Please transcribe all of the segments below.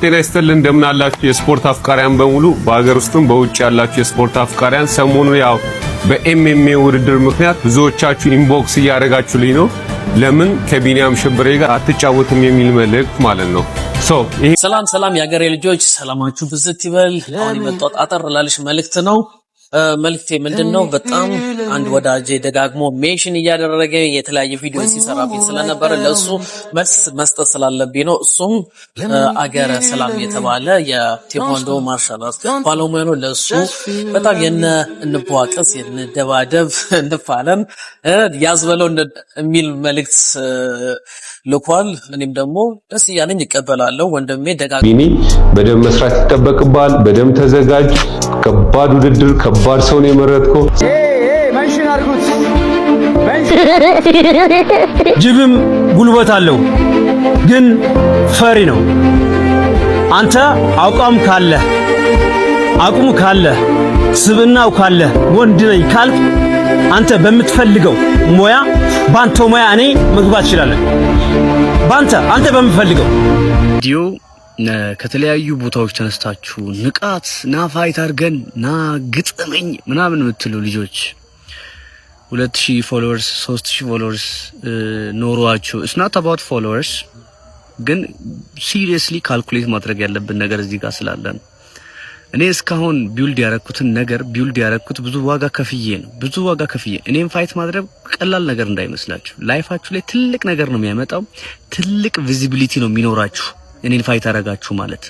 ጤና ይስጥልን፣ እንደምን አላችሁ? የስፖርት አፍቃሪያን በሙሉ፣ በሀገር ውስጥም በውጭ ያላችሁ የስፖርት አፍቃሪያን፣ ሰሞኑ ያው በ MMA ውድድር ምክንያት ብዙዎቻችሁ inbox እያደረጋችሁልኝ ነው። ለምን ከቢኒያም ሽብሬ ጋር አትጫወትም የሚል መልእክት ማለት ነው። So ይሄ ሰላም ሰላም፣ የሀገሬ ልጆች፣ ሰላማችሁ ብዝት ይበል። አሁን የመጣሁት አጠር ላለች መልእክት ነው። መልእክቴ ምንድን ነው? በጣም አንድ ወዳጄ ደጋግሞ mention እያደረገ የተለያየ ቪዲዮ ሲሰራብኝ ስለነበረ ለእሱ መልስ መስጠት ስላለብኝ ነው። እሱም አገረ ሰላም የተባለ የቴኳንዶ martial art ባለሙያ ነው። ለእሱ በጣም የነ እንቧቀስ፣ እንደባደብ፣ እንፋለም፣ ያዝበለው የሚል መልእክት ልኳል። እኔም ደግሞ ደስ እያለኝ እቀበላለሁ። ወንድሜ ደጋግሞ ቢኒ፣ በደንብ መስራት ይጠበቅብሃል። በደንብ ተዘጋጅ። ከባድ ውድድር፣ ከባድ ሰው ነው የመረጥከው። Mention አድርጉት። ጅብም ጉልበት አለው፣ ግን ፈሪ ነው። አንተ አቋም ካለህ፣ አቅሙ ካለህ፣ ስብዕናው ካለህ፣ ወንድ ነኝ ካልክ አንተ በምትፈልገው ሙያ፣ ባንተ ሙያ እኔ መግባት እችላለሁ። ባንተ አንተ በምትፈልገው ቪዲዮ ከተለያዩ ቦታዎች ተነስታችሁ ንቃት ና fight አድርገን ና ግጠመኝ ምናምን የምትሉ ልጆች፣ 2000 followers፣ 3000 followers ኖሯችሁ፣ it's not about followers፣ ግን seriously calculate ማድረግ ያለብን ነገር እዚህ ጋር ስላለ ነው። እኔ እስካሁን build ያረኩትን ነገር build ያረኩት ብዙ ዋጋ ከፍዬ ነው። ብዙ ዋጋ ከፍዬ። እኔም fight ማድረግ ቀላል ነገር እንዳይመስላችሁ። Life ኣችሁ ላይ ትልቅ ነገር ነው የሚያመጣው። ትልቅ visibility ነው የሚኖራችሁ። እኔን fight አረጋችሁ ማለት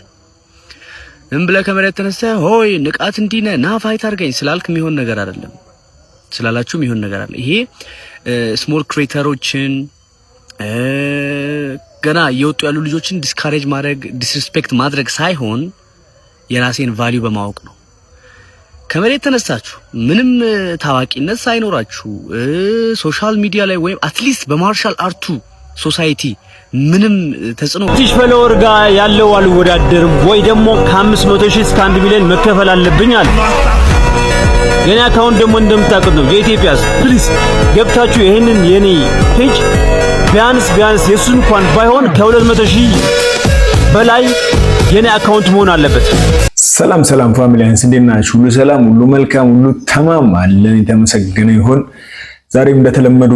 ዝም ብለህ ከመሬት ተነስተህ ሆይ ንቃት እንዲህ ነህ ና fight አድርገኝ ስላልክ የሚሆን ነገር አይደለም። ስላላችሁ የሚሆን ነገር አለ። ይሄ small creator ኦችን፣ ገና እየወጡ ያሉ ልጆችን discourage ማድረግ፣ disrespect ማድረግ ሳይሆን የራሴን value በማወቅ ነው። ከመሬት ተነስታችሁ ምንም ታዋቂነት ሳይኖራችሁ social media ላይ ወይም at least በ martial art ኡ society ምንም ተጽዕኖ ሺህ follower ጋር ያለው አልወዳደርም ወይ ደግሞ ከ500 ሺህ እስከ 1 ሚሊዮን መከፈል አለብኝ አለ። የኔ account ደግሞ እንደምታውቁት ነው የኢትዮጵያስ። Please ገብታችሁ ይሄንን የኔ page ቢያንስ ቢያንስ የሱን እንኳን ባይሆን ከ200 ሺህ በላይ የኔ account መሆን አለበት። ሰላም ሰላም ፋሚሊያንስ፣ እንዴት ናችሁ? ሁሉ ሰላም፣ ሁሉ መልካም፣ ሁሉ ተማም አለን። የተመሰገነ ይሁን። ዛሬም እንደተለመዱ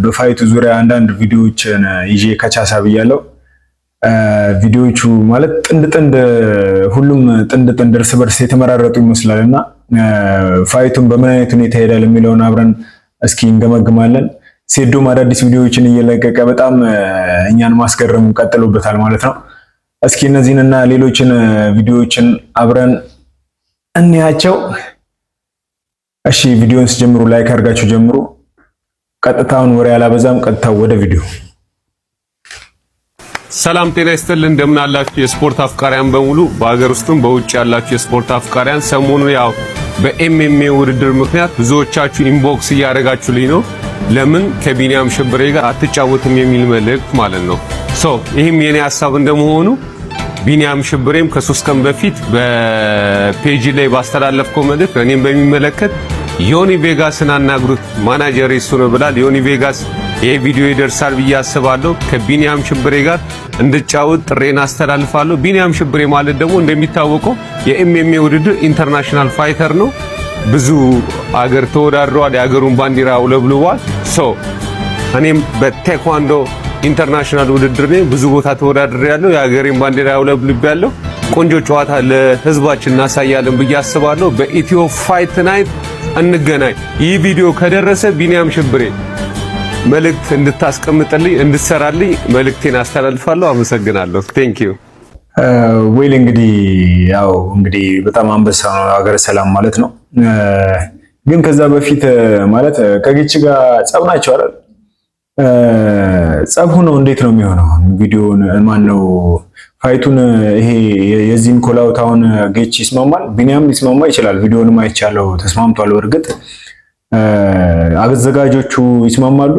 በ fight ኡ ዙሪያ አንዳንድ ቪዲዮዎችን ይዤ ከቻሳ ብያለሁ። ቪዲዮዎቹ ማለት ጥንድ ጥንድ፣ ሁሉም ጥንድ ጥንድ እርስ በርስ የተመራረጡ ይመስላል እና fight ኡን በምን አይነት ሁኔታ ይሄዳል የሚለውን አብረን እስኪ እንገመግማለን። ሴዶም አዳዲስ ቪዲዮዎችን እየለቀቀ በጣም እኛን ማስገረሙ ቀጥሎበታል ማለት ነው። እስኪ እነዚህንና ሌሎችን ቪዲዮዎችን አብረን እንያቸው። እሺ፣ ቪዲዮን ስጀምሩ like አድርጋችሁ ጀምሩ። ቀጥታውን ወሬ አላበዛም፣ ቀጥታው ወደ ቪዲዮ። ሰላም ጤና ይስጥልን፣ እንደምን አላችሁ? የስፖርት አፍቃሪያን በሙሉ፣ በሀገር ውስጥም በውጭ ያላችሁ የስፖርት አፍቃሪያን፣ ሰሞኑ ያው በ MMA ውድድር ምክንያት ብዙዎቻችሁ inbox እያደረጋችሁልኝ ነው። ለምን ከቢኒያም ሽብሬ ጋር አትጫወትም የሚል መልእክት ማለት ነው። So ይህም የኔ ሀሳብ እንደመሆኑ ቢኒያም ሽብሬም ከ3 ቀን በፊት በ page ላይ ባስተላለፍከው መልእክት እኔም በሚመለከት ዮኒ ቬጋስን አናግሩት፣ ማናጀር እሱ ነው ብሏል። ዮኒ ቬጋስ፣ ይሄ ቪዲዮ ይደርሳል ብዬ አስባለሁ። ከቢኒያም ሽብሬ ጋር እንድጫወት ጥሪዬን አስተላልፋለሁ። ቢኒያም ሽብሬ ማለት ደግሞ እንደሚታወቀው የ MMA ውድድር international fighter ነው። ብዙ አገር ተወዳድሯል። የአገሩን ባንዲራ አውለብልቧል። So እኔም በቴኳንዶ international ውድድር ላይ ብዙ ቦታ ተወዳድሬያለሁ። የሀገሬን ባንዲራ አውለብልቤያለሁ። ቆንጆ ጨዋታ ለህዝባችን እናሳያለን ብዬ አስባለሁ። በኢትዮ Fight Night እንገናኝ። ይህ ቪዲዮ ከደረሰ ቢኒያም ሽብሬ መልእክት እንድታስቀምጥልኝ፣ እንድትሰራልኝ መልእክቴን አስተላልፋለሁ። አመሰግናለሁ። Thank you. Well፣ እንግዲህ ያው እንግዲህ በጣም አንበሳ ነው ሀገረ ሰላም ማለት ነው። ግን ከዛ በፊት ማለት ከጌች ጋር ጸብ ናቸው አይደል? ጸብ ሆኖ እንዴት ነው የሚሆነው? ቪዲዮን ማን ነው fight ኡን ይሄ የዚህን callout አሁን ጌች ይስማማል? ቢኒያም ሊስማማ ይችላል። ቪዲዮንም አይቻለው፣ ተስማምቷል። በእርግጥ አዘጋጆቹ ይስማማሉ?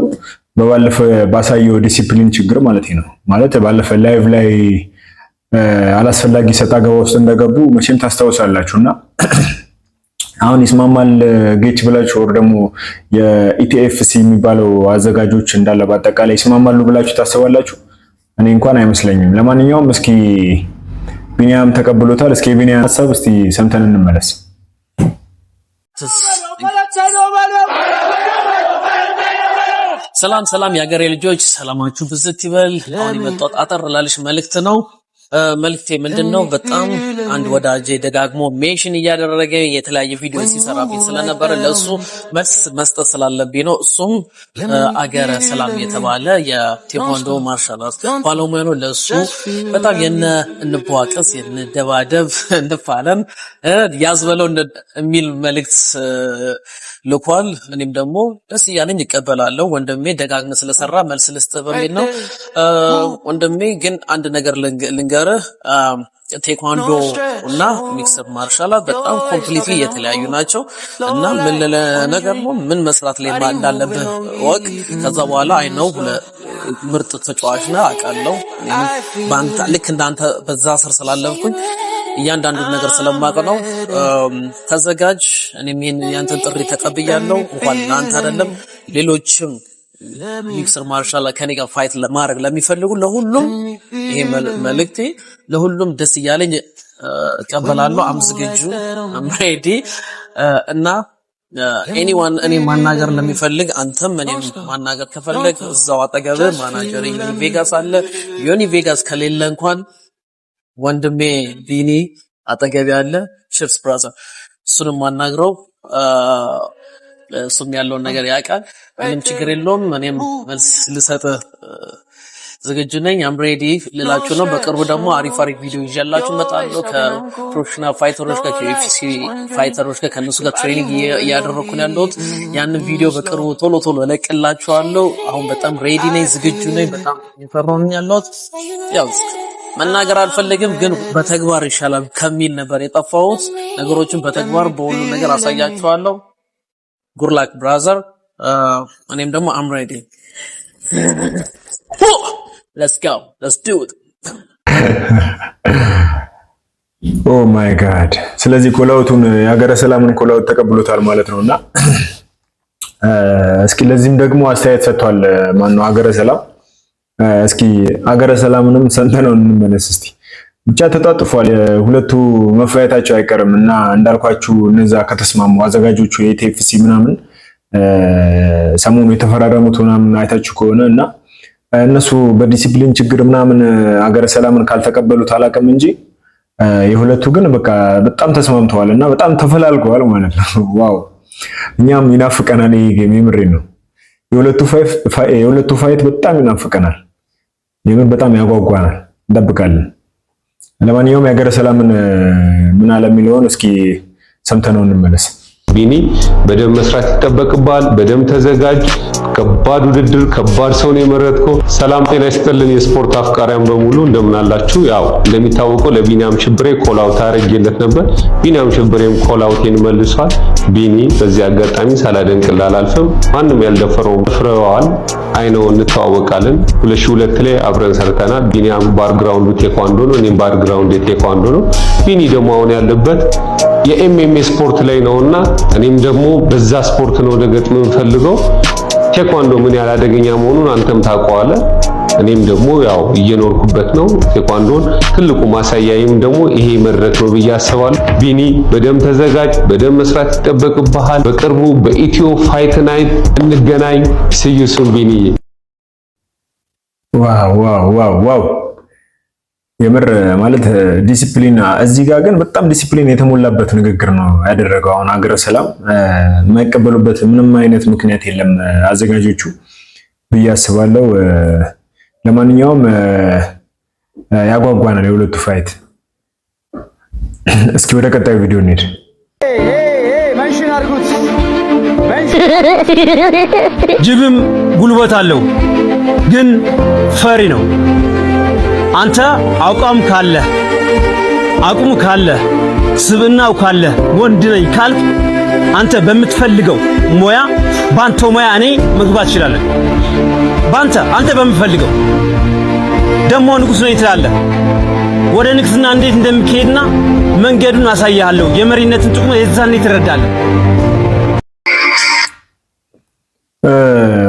በባለፈ ባሳየው ዲሲፕሊን ችግር ማለት ነው። ማለት ባለፈ live ላይ አላስፈላጊ ሰጣ ገባ ውስጥ እንደገቡ መቼም ታስታውሳላችሁ። እና አሁን ይስማማል ጌች ብላችሁ ወር ደግሞ የ ETFC የሚባለው አዘጋጆች እንዳለ በአጠቃላይ ይስማማሉ ብላችሁ ታስባላችሁ? እኔ እንኳን አይመስለኝም። ለማንኛውም እስኪ ቢኒያም ተቀብሎታል። እስኪ የቢኒያም ሀሳብ እስቲ ሰምተን እንመለስ። ሰላም ሰላም፣ የሀገሬ ልጆች ሰላማችሁ ብዝት ይበል። አሁን የመጣሁት አጠር ላለች መልእክት ነው። መልእክቴ ምንድን ነው? በጣም አንድ ወዳጄ ደጋግሞ mention እያደረገ የተለያየ ቪዲዮ ሲሰራብኝ ስለነበረ ለእሱ መልስ መስጠት ስላለብኝ ነው። እሱም አገረ ሰላም የተባለ የቴኳንዶ martial art ባለሙያ ነው። ለእሱ በጣም የነ እንቧቀስ፣ የንደባደብ፣ እንፋለም፣ ያዝበለው የሚል መልእክት ልኳል። እኔም ደግሞ ደስ እያለኝ ይቀበላለሁ። ወንድሜ ደጋግመ ስለሰራ መልስ ልስጥ በሚል ነው። ወንድሜ ግን አንድ ነገር ልንገርህ፣ ቴኳንዶ እና mixed martial art በጣም completely የተለያዩ ናቸው እና ምን ነገር ነው ምን መስራት ላይ እንዳለብህ ወቅ። ከዛ በኋላ I know ምርጥ ተጫዋች ነህ አውቃለሁ። ልክ እንዳንተ በዛ ስር ስላለፍኩኝ እያንዳንዱን ነገር ስለማውቅ ነው። ተዘጋጅ። እኔም ይሄን ያንተን ጥሪ ተቀብያለሁ። እንኳን ለአንተ አይደለም ሌሎችም mixed martial ከኔ ጋር fight ለማድረግ ለሚፈልጉ ለሁሉም ይሄ መልእክቴ ለሁሉም ደስ እያለኝ እቀበላለሁ። I'm ዝግጁ፣ I'm ready። እና anyone እኔ ማናገር ለሚፈልግ፣ አንተም እኔም ማናገር ከፈለግ እዛው አጠገብህ ማናጀር ዮኒ ቬጋስ አለ። ዮኒ ቬጋስ ከሌለ እንኳን ወንድሜ ቢኒ አጠገብ ያለ፣ cheers brother፣ እሱንም ማናግረው፣ እሱም ያለውን ነገር ያውቃል። ምንም ችግር የለውም። እኔም መልስ ልሰጥህ ዝግጁ ነኝ። I'm ready ልላችሁ ነው። በቅርቡ ደግሞ አሪፍ አሪፍ ቪዲዮ ይዤላችሁ እመጣለሁ። ከ professional fighter ኦች ጋር፣ ከ UFC fighter ኦች ጋር፣ ከእነሱ ጋር training እያደረኩ ነው ያለሁት። ያንን ቪዲዮ በቅርቡ ቶሎ ቶሎ እለቅላችኋለሁ። አሁን በጣም ready ነኝ፣ ዝግጁ ነኝ። በጣም እየሰራሁ ነኝ ያለሁት። ያው መናገር አልፈልግም፣ ግን በተግባር ይሻላል ከሚል ነበር የጠፋሁት። ነገሮችን በተግባር በሁሉ ነገር አሳያችኋለሁ። Good luck brother። እኔም ደግሞ I'm ready፣ let's go, let's do it። Oh my God። ስለዚህ callout ኡን የሀገረ ሰላምን callout ተቀብሎታል ማለት ነው። እና እስኪ ለዚህም ደግሞ አስተያየት ሰጥቷል። ማነው? ሀገረ ሰላም። እስኪ ሀገረ ሰላምንም ሰምተነው እንመለስ እስቲ። ብቻ ተጣጥፏል። ሁለቱ መፋየታቸው አይቀርም እና እንዳልኳችሁ እነዛ ከተስማሙ አዘጋጆቹ የ ETFC ምናምን ሰሞኑ የተፈራረሙት ምናምን አይታችሁ ከሆነ እና እነሱ በዲሲፕሊን ችግር ምናምን ሀገረ ሰላምን ካልተቀበሉት አላውቅም እንጂ የሁለቱ ግን በቃ በጣም ተስማምተዋል እና በጣም ተፈላልገዋል ማለት ነው። Wow፣ እኛም ይናፍቀናል። ይሄ game የምሬን ነው። የሁለቱ fight በጣም ይናፍቀናል። የምር በጣም ያጓጓናል። እንጠብቃለን። ለማንኛውም የሀገረ ሰላምን ምን አለ የሚለውን እስኪ ሰምተነው እንመለስ። ቢኒ፣ በደንብ መስራት ይጠበቅብሃል። በደንብ ተዘጋጅ። ከባድ ውድድር፣ ከባድ ሰው ነው የመረጥከው። ሰላም ጤና ይስጥልን የስፖርት አፍቃሪያን በሙሉ፣ እንደምን አላችሁ? ያው እንደሚታወቀው ለቢኒያም ሽብሬ callout አድርጌለት ነበር። ቢኒያም ሽብሬም callout ኤን መልሷል። ቢኒ፣ በዚህ አጋጣሚ ሳላደንቅልህ አላልፍም። ማንም ያልደፈረው ደፍረዋል። I know፣ እንተዋወቃለን። 2002 ላይ አብረን ሰርተናል። ቢኒያም background ኡ ቴኳንዶ ነው፣ እኔም background ቴኳንዶ ነው። ቢኒ ደግሞ አሁን ያለበት የ MMA ስፖርት ላይ ነውና እኔም ደግሞ በዛ ስፖርት ነው ልገጥም የምፈልገው። ቴኳንዶ ምን ያህል አደገኛ መሆኑን አንተም ታውቀዋለህ። እኔም ደግሞ ያው እየኖርኩበት ነው። ቴኳንዶን ትልቁ ማሳያይም ደግሞ ይሄ መድረክ ነው ብዬ አስባለሁ። ቢኒ፣ በደንብ ተዘጋጅ፣ በደንብ መስራት ይጠበቅብሃል። በቅርቡ በኢትዮ Fight Night እንገናኝ። See you soon ቢኒዬ። Wow wow wow! የምር ማለት ዲሲፕሊን፣ እዚህ ጋር ግን በጣም ዲሲፕሊን የተሞላበት ንግግር ነው ያደረገው። አሁን ሀገረ ሰላም የማይቀበሉበት ምንም አይነት ምክንያት የለም አዘጋጆቹ ብዬ አስባለሁ። ለማንኛውም ያጓጓናል የሁለቱ fight። እስኪ ወደ ቀጣዩ ቪዲዮ እንሂድ። Mention አድርጉት። ጅብም ጉልበት አለው ግን ፈሪ ነው። አንተ አቋም ካለ፣ አቅሙ ካለ፣ ስብዕናው ካለ፣ ወንድ ነኝ ካልክ አንተ በምትፈልገው ሙያ፣ ባንተ ሙያ እኔ መግባት እችላለሁ። ባንተ፣ አንተ በምትፈልገው ደግሞ ንጉስ ነኝ ትላለህ። ወደ ንግስና እንዴት እንደሚካሄድና መንገዱን አሳይሃለሁ። የመሪነትን ጥቅም የዛኔ ትረዳለህ።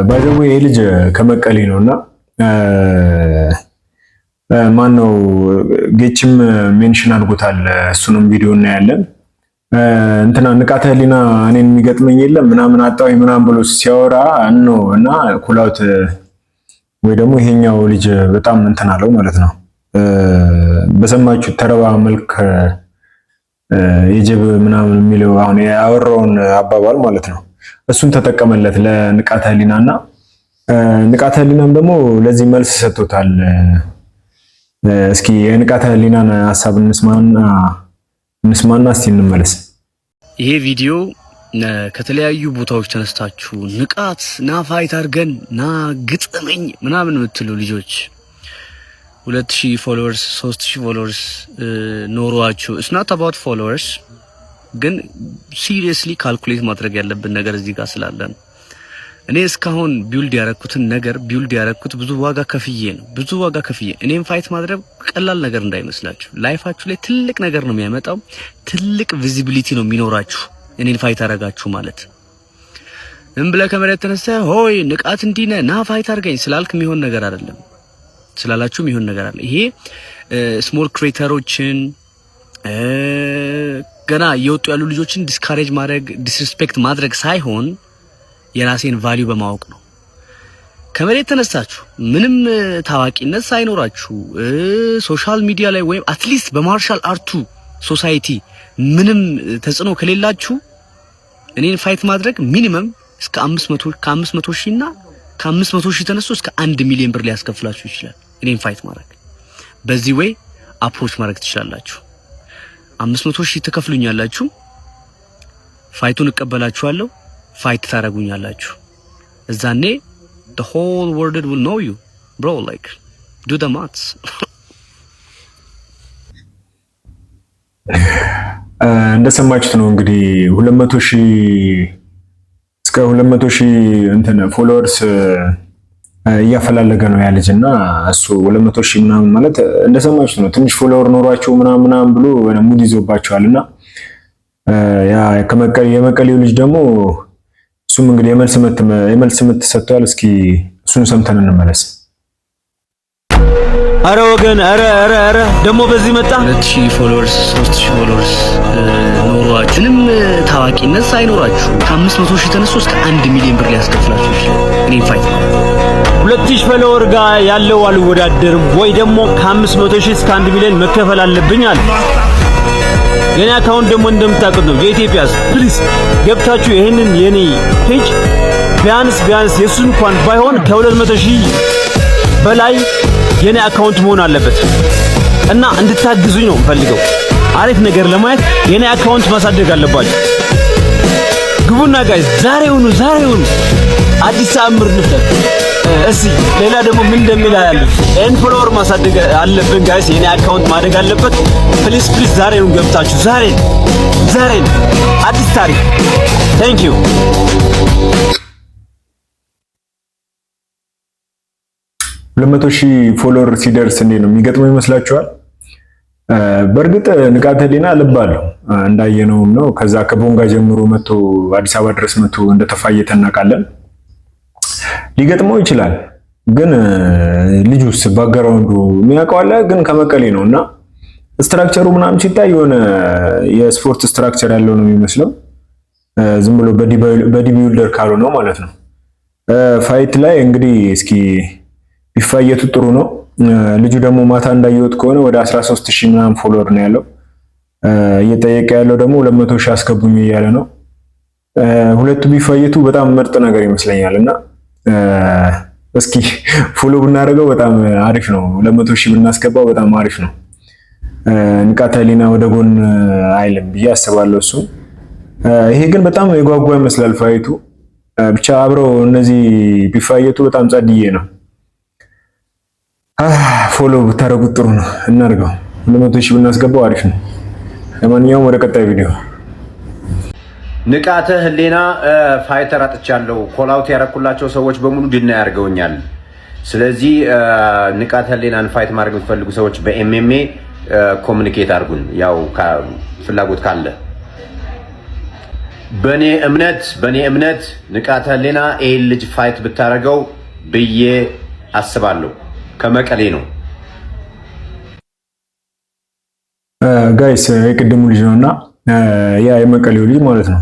By the way ይሄ ልጅ ከመቀሌ ነውና ማን ነው ጌችም mention አድርጎታል። እሱንም ቪዲዮ እናያለን። እንትና ንቃተ ህሊና እኔን የሚገጥመኝ የለም ምናምን አጣሁኝ ምናምን ብሎ ሲያወራ ነው እና call out ወይ ደግሞ ይሄኛው ልጅ በጣም እንትን አለው ማለት ነው። በሰማችሁ ተረባ መልክ የጀብ ምናምን የሚለው አሁን ያወራውን አባባል ማለት ነው። እሱን ተጠቀመለት ለንቃተ ህሊና እና ንቃተ ህሊናም ደግሞ ለዚህ መልስ ሰጥቶታል። እስኪ የንቃተ ህሊናን ሀሳብ እንስማና እስቲ እንመለስ። ይሄ ቪዲዮ ከተለያዩ ቦታዎች ተነስታችሁ ንቃት ና fight አድርገን ና ግጥመኝ ምናምን የምትሉ ልጆች 2000 followers፣ 3000 followers ኖሯችሁ፣ it's not about followers ግን seriously calculate ማድረግ ያለብን ነገር እዚህ ጋር ስላለ ነው። እኔ እስካሁን build ያረኩትን ነገር build ያረኩት ብዙ ዋጋ ከፍዬ ነው። ብዙ ዋጋ ከፍዬ። እኔም fight ማድረግ ቀላል ነገር እንዳይመስላችሁ። Life ኣችሁ ላይ ትልቅ ነገር ነው የሚያመጣው። ትልቅ visibility ነው የሚኖራችሁ። እኔን fight አረጋችሁ ማለት ዝም ብለህ ከመሬት ተነስተህ ሆይ ንቃት እንዲህ ነህ ና fight አድርገኝ ስላልክ የሚሆን ነገር አይደለም። ስላላችሁ የሚሆን ነገር አለ። ይሄ small creator ኦችን፣ ገና እየወጡ ያሉ ልጆችን discourage ማድረግ፣ disrespect ማድረግ ሳይሆን የራሴን value በማወቅ ነው። ከመሬት ተነስታችሁ ምንም ታዋቂነት ሳይኖራችሁ social media ላይ ወይም at least በ martial art ኡ society ምንም ተጽዕኖ ከሌላችሁ እኔን fight ማድረግ minimum እስከ 500፣ ከ500 ሺህ እና ከ500 ሺህ ተነስቶ እስከ 1 ሚሊዮን ብር ሊያስከፍላችሁ ይችላል። እኔን fight ማድረግ በዚህ way approach ማድረግ ትችላላችሁ። 500 ሺህ ትከፍሉኛላችሁ፣ fight ኡን እቀበላችኋለሁ፣ fight ታደርጉኛላችሁ። እዛኔ the whole world will know you, bro. Like, do the maths. እንደሰማችሁት ነው እንግዲህ፣ 200,000 እስከ 200,000 እንትን followers እያፈላለገ ነው ያ ልጅ። እና እሱ 200,000 ምናምን ማለት እንደሰማችሁት ነው። ትንሽ follower ኖሯቸው ምናምን ምናምን ብሎ mood ይዞባቸዋል። እና ያ የመቀሌው ልጅ ደግሞ እሱም እንግዲህ የመልስ ምት ሰጥቷል። እስኪ እሱን ሰምተን እንመለስ። አረ ወገን፣ አረ አረ አረ ደግሞ በዚህ መጣ። 2000 followers፣ 3000 followers ኖሯችሁ ምንም ታዋቂነት ሳይኖራችሁ ከ500 ሺህ ተነስቶ እስከ 1 ሚሊዮን ብር ሊያስከፍላችሁ ይችላል። እኔን fight ነው። 2000 follower ጋር ያለው አልወዳደርም ወይ ደግሞ ከ500 ሺህ እስከ 1 ሚሊዮን መከፈል አለብኝ አለ። የኔ account ደግሞ እንደምታውቁት ነው የኢትዮጵያ። Please ገብታችሁ ይሄንን የኔ page ቢያንስ ቢያንስ የሱን እንኳን ባይሆን ከ200 ሺህ በላይ የኔ account መሆን አለበት እና እንድታግዙኝ ነው የምፈልገው። አሪፍ ነገር ለማየት የኔ account ማሳደግ አለባችሁ። ግቡና guys ዛሬውኑ ዛሬውኑ አዲስ ተአምር እንፍጠር። እስቲ ሌላ ደግሞ ምን እንደሚል አያለሁ። ይሄን follower ማሳደግ አለብን guys። የኔ account ማደግ አለበት። Please, please ዛሬውን ገብታችሁ ዛሬ ዛሬ አዲስ ታሪክ። Thank you. 200,000 follower ሲደርስ እንዴት ነው የሚገጥመው ይመስላችኋል? በእርግጥ ንቃተ ህሊና ልብ አለው፣ እንዳየነውም ነው። ከዛ ከቦንጋ ጀምሮ መጥቶ አዲስ አበባ ድረስ መጥቶ እንደተፋየተ እናውቃለን። ሊገጥመው ይችላል። ግን ልጁስ background ኡ የሚያውቀው አለ፣ ግን ከመቀሌ ነው እና structure ኡ ምናምን ሲታይ የሆነ የስፖርት structure ያለው ነው የሚመስለው። ዝም ብሎ body builder ካልሆነ ማለት ነው። Fight ላይ እንግዲህ እስኪ ቢፋየቱ ጥሩ ነው። ልጁ ደግሞ ማታ እንዳየሁት ከሆነ ወደ 13 ሺህ ምናምን follower ነው ያለው። እየጠየቀ ያለው ደግሞ 200 ሺህ አስገቡኝ እያለ ነው። ሁለቱ ቢፋየቱ በጣም ምርጥ ነገር ይመስለኛል እና እስኪ follow ብናደርገው በጣም አሪፍ ነው። 200 ሺህ ብናስገባው በጣም አሪፍ ነው። ንቃተ ህሊና ወደ ጎን አይልም ብዬ አስባለሁ። እሱ ይሄ ግን በጣም የጓጓ ይመስላል fight ኡ። ብቻ አብረው እነዚህ ቢፋየቱ በጣም ጸድዬ ነው። Follow ብታደርጉት ጥሩ ነው። እናድርገው። 200 ሺህ ብናስገባው አሪፍ ነው። ለማንኛውም ወደ ቀጣይ ቪዲዮ። ንቃተ ህሊና fighter አጥቻለሁ። Call out ያረኩላቸው ሰዎች በሙሉ deny አድርገውኛል። ስለዚህ ንቃተ ህሊናን fight ማድረግ የምትፈልጉ ሰዎች በ MMA communicate አድርጉን። ያው ፍላጎት ካለ በእኔ እምነት ንቃተ ህሊና ይህን ልጅ fight ብታደርገው ብዬ አስባለሁ። ከመቀሌ ነው። Guys፣ የቅድሙ ልጅ ነው እና ያ የመቀሌው ልጅ ማለት ነው።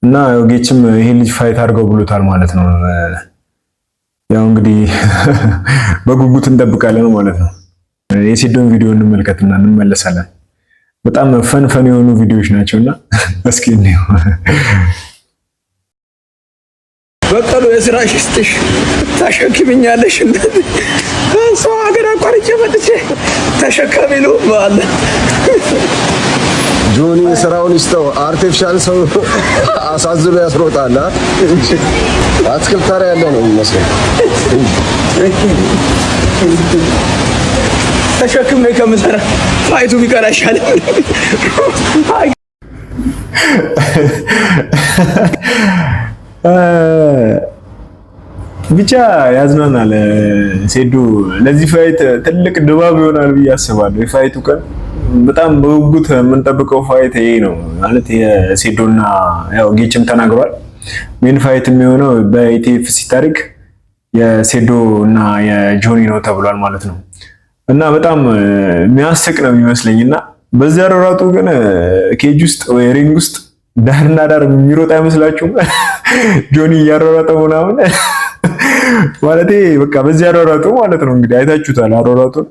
እና ጌችም ይሄን ልጅ fight አድርገው ብሎታል ማለት ነው። ያው እንግዲህ በጉጉት እንጠብቃለን ማለት ነው። የሴዶን ቪዲዮ እንመልከትና እንመለሳለን። በጣም fun fun የሆኑ ቪዲዮዎች ናቸውና እስኪ እንየው። በቀሉ የስራሽ ይስጥሽ፣ ታሸክምኛለሽ። እንደዚህ ሰው ሀገር አቋርጬ መጥቼ ተሸካሚ ነው ባለ። ጆኒ ስራውን ይስጠው። Artificial ሰው አሳዝሎ ያስሮጣል። አትክልት ተራ ያለ ነው የሚመስለው። ተሸክሜ ከምሰራ fight ኡ ቢቀር አይሻልም? ብቻ ያዝናናል። ሴዶ ለዚህ fight ትልቅ ድባብ ይሆናል ብዬ አስባለሁ። የ fight ኡ ቀን በጣም በጉጉት የምንጠብቀው fight ይሄ ነው ማለት የሴዶና ያው ጌችም ተናግሯል። Main fight የሚሆነው በ ETFC ታሪክ የሴዶ እና የጆኒ ነው ተብሏል ማለት ነው። እና በጣም የሚያስቅ ነው የሚመስለኝ እና በዚያ አሯሯጡ ግን cage ውስጥ ወይ ring ውስጥ ዳርና ዳር የሚሮጥ አይመስላችሁም? ጆኒ እያሯሯጠ ምናምን ማለቴ በቃ በዚህ አሯሯጡ ማለት ነው። እንግዲህ አይታችሁታል አሯሯጡን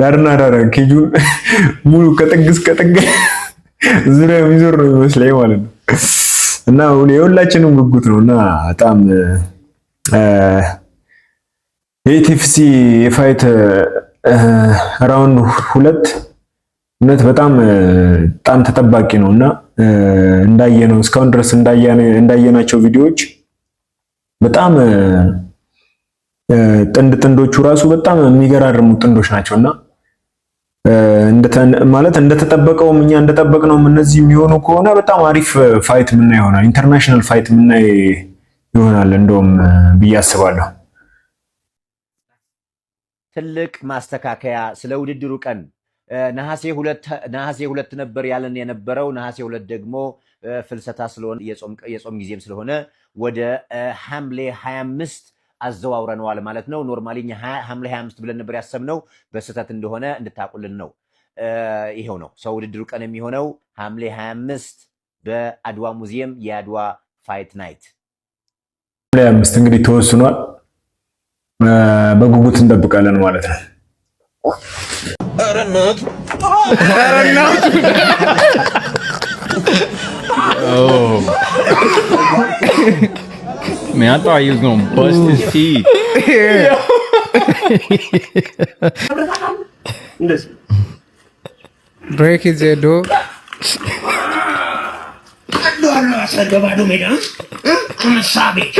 ዳርና ዳር cage ኡን ሙሉ ከጥግ እስከ ጥግ ዙሪያ የሚዞር ነው የሚመስለኝ ማለት ነው። እና የሁላችንም ጉጉት ነው እና በጣም የ ETFC የ fight round 2 እውነት በጣም በጣም ተጠባቂ ነው እና እንዳየነው እስካሁን ድረስ እንዳየናቸው ቪዲዮዎች በጣም ጥንድ ጥንዶቹ ራሱ በጣም የሚገራርሙ ጥንዶች ናቸውና ማለት እንደተጠበቀውም እኛ እንደጠበቅነውም እነዚህ የሚሆኑ ከሆነ በጣም አሪፍ fight የምናይ ይሆናል። International fight የምናይ ይሆናል እንደውም ብዬ አስባለሁ። ትልቅ ማስተካከያ ስለ ውድድሩ ቀን ነሐሴ 2 ነበር ያለን የነበረው። ነሐሴ 2 ደግሞ ፍልሰታ ስለሆነ የጾም ጊዜም ስለሆነ ወደ ሐምሌ 25 አዘዋውረነዋል ማለት ነው። Normally እኛ ሐምሌ 25 ብለን ነበር ያሰብነው፣ በስህተት እንደሆነ እንድታቁልን ነው። ይሄው ነው so ውድድሩ ቀን የሚሆነው ሐምሌ 25 በአድዋ ሙዚየም የአድዋ fight night። ሐምሌ 25 እንግዲህ ተወስኗል። በጉጉት እንጠብቃለን ማለት ነው። ኧረ እናቱ፣ ኧረ እናቱ! Oh. Man, I thought he was gonna bust his teeth. Yeah. Break it, Zedo. ባዶ ሜዳ savage.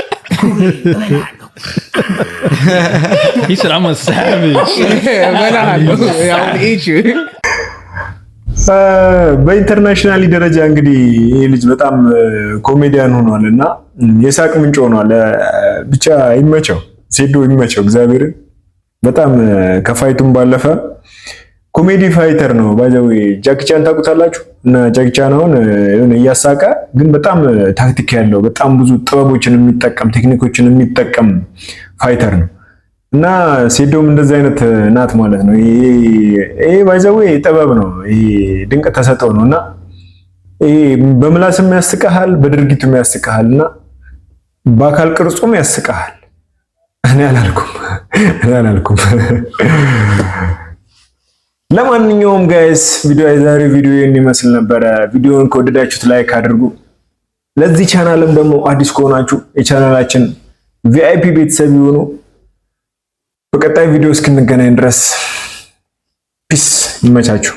He said, "I'm a savage." እበላሃለሁ። I will eat you. በ internationally ደረጃ እንግዲህ ይህ ልጅ በጣም ኮሜዲያን ሆኗል እና የሳቅ ምንጭ ሆኗል። ብቻ ይመቸው፣ ሴዶ ይመቸው፣ እግዚአብሔርን በጣም ከ fight ኡም ባለፈ comedy fighter ነው። By the way ጃኪ ቻን ታውቁታላችሁ? እና ጃኪ ቻን አሁን የሆነ እያሳቀ ግን በጣም ታክቲክ ያለው፣ በጣም ብዙ ጥበቦችን የሚጠቀም፣ ቴክኒኮችን የሚጠቀም fighter ነው። እና ሴዶም እንደዚህ አይነት ናት ማለት ነው። ይሄ by the way ጥበብ ነው። ይሄ ድንቅ ተሰጥኦ ነው እና ይሄ በምላስም ያስቅሃል፣ በድርጊቱም ያስቅሃል እና በአካል ቅርጹም ያስቅሃል። እኔ አላልኩም፣ እኔ አላልኩም። ለማንኛውም guys፣ ቪዲዮ የዛሬው ቪዲዮ ይህን ይመስል ነበረ። ቪዲዮውን ከወደዳችሁት like አድርጉ። ለዚህ ቻናልም ደግሞ አዲስ ከሆናችሁ የቻናላችን VIP ቤተሰብ ይሁኑ። በቀጣይ ቪዲዮ እስክንገናኝ ድረስ peace፣ ይመቻችሁ።